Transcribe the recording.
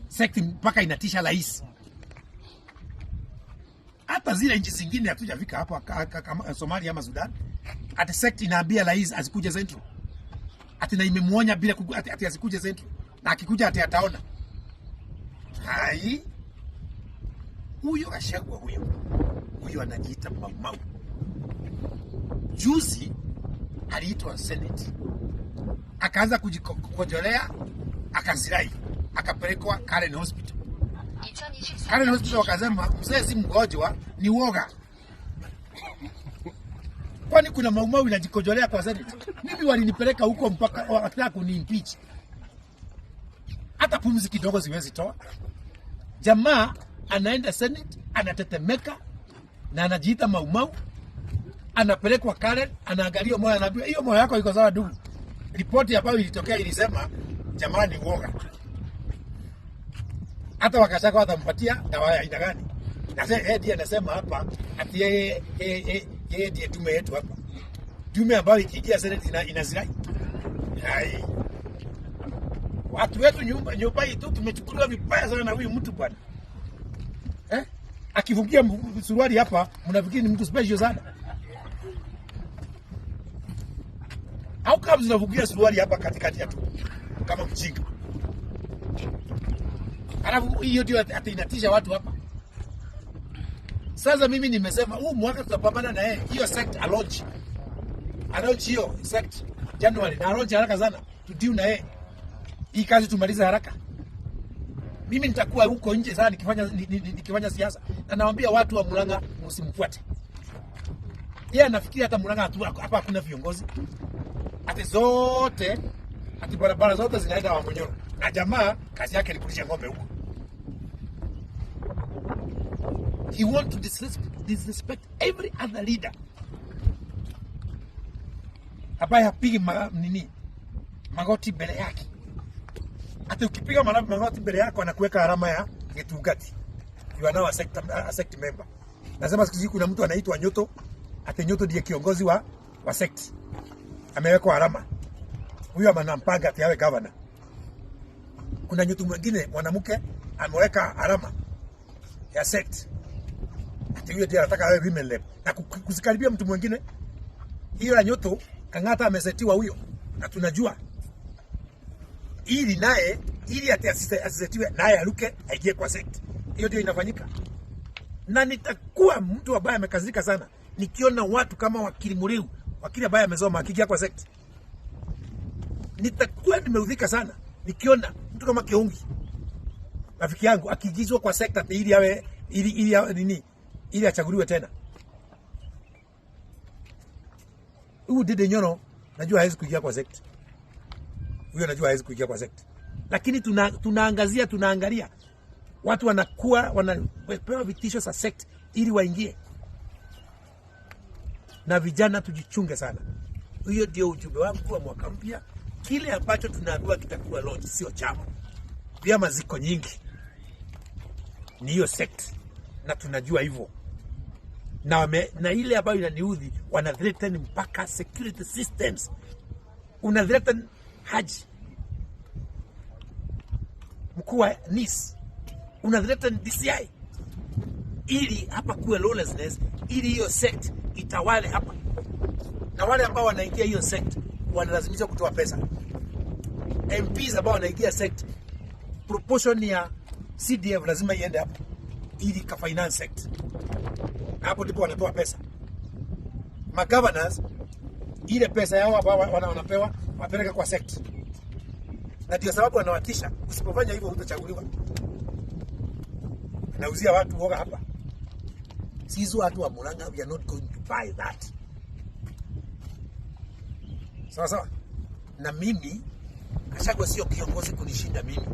Sect mpaka inatisha rais. Hata zile nchi zingine hatujafika hapo kama Somalia ama Sudan. Ati sect inaambia rais asikuje Central. Ati na imemuonya bila ati asikuje Central. Na akikuja ati ataona. Hai. Huyo Gachagua huyo. Huyo anajiita Mau Mau. Juzi aliitwa Senate. Akaanza kujikojolea, akazirai, akapelekwa Karen Hospital. Karen Hospital wakasema mzee si mgonjwa, ni woga. Kwani kuna Maumau inajikojolea kwa Senate? Mimi walinipeleka huko mpaka wakitaka kuniimpeach. Hata pumzi kidogo siwezi toa. Jamaa anaenda Senate, anatetemeka na anajiita Maumau, anapelekwa Karen, anaangalia moyo, anaambiwa, "Hiyo moyo yako iko sawa, ndugu. Ripoti ambayo ilitokea ilisema jamaa ni woga." Hata wakashaka watampatia dawa ya aina gani? Na sasa yeye ndiye anasema hapa ati yeye ndiye tume yetu hapa. Tume ambayo ikiingia Senate inazirai. Hai. Watu wetu nyumba hii tu tumechukuliwa vibaya sana na huyu mtu, bwana. Eh? Akifungia suruali hapa mnafikiri ni mtu special sana. How comes unafungia suruali hapa katikati ya tu kama mjinga? Alafu hiyo ndio ati inatisha watu hapa. Sasa mimi nimesema huu mwaka tutapambana na yeye. Hiyo sect alaunch. Alaunch hiyo sect January na alaunch haraka sana. Tudeal na yeye. Hii kazi tumalize haraka. Mimi nitakuwa huko nje sana nikifanya siasa. Na nawaambia watu wa Murang'a msimfuate. Yeye anafikiri hata Murang'a hapa hakuna viongozi. Ati zote, ati barabara zote zinaenda Wamunyoro. Na jamaa kazi yake ni kulisha ng'ombe huko. He want to disrespect every other leader ambaye hapigi nini magoti mbele yake. Ati ukipiga magoti mbele yako anakuweka alama ya gitungati. You are now a sect member. Nasema siku hizi kuna mtu anaitwa Nyoto, ati Nyoto ndiye kiongozi wa sect. Amewekwa alama. Huyo anampanga ati awe governor. Kuna Nyoto mwingine mwanamke ameweka alama ya sect. Ati huyo ndiye anataka awe women rep. Na kusikaribia mtu mwingine. Hiyo ya Nyoto Kang'ata amesetiwa huyo. Na tunajua. Ili naye, ili ati asisetiwe naye aruke aingie kwa sect. Hiyo ndio inafanyika. Na nitakuwa mtu ambaye amekasirika sana nikiona watu kama wakili Muriu, wakili ambaye amesoma akiingia kwa sect. Nitakuwa nimeudhika sana nikiona mtu kama Kiungi, rafiki yangu, akiingizwa kwa sect ati ili awe, ili awe nini, ili achaguliwe tena. Huyu Ndindi Nyoro najua hawezi kuingia kwa sect. Huyo najua hawezi kuingia kwa sect. Lakini tunaangazia, tunaangalia watu wanakuwa wanapewa vitisho za sect ili waingie. Na vijana tujichunge sana. Hiyo ndio ujumbe wangu wa mwaka mpya. Kile ambacho tunaambiwa kitakuwa launch sio chama. Vyama ziko nyingi. Ni hiyo sect. Na tunajua hivyo. Na ile ambayo inaniudhi, wana threaten mpaka security systems. Una threaten Haji, mkuu wa NIS. Una threaten DCI. Ili hapa kuwe lawlessness, ili hiyo sect itawale hapa. Na wale ambao wanaingia hiyo sect wanalazimishwa kutoa pesa. MPs ambao wanaingia sect, proportion ya CDF lazima iende hapo ili ka finance sect. Na hapo ndipo wanatoa pesa. Ma governors ile pesa yao ambao wanapewa wapeleka kwa sect. Na ndio sababu wanawatisha, usipofanya hivyo hutachaguliwa. Anauzia watu woga hapa. Sisi watu wa Murang'a, we are not going to buy that. Sawa sawa. Na mimi Gachagua sio kiongozi kunishinda mimi.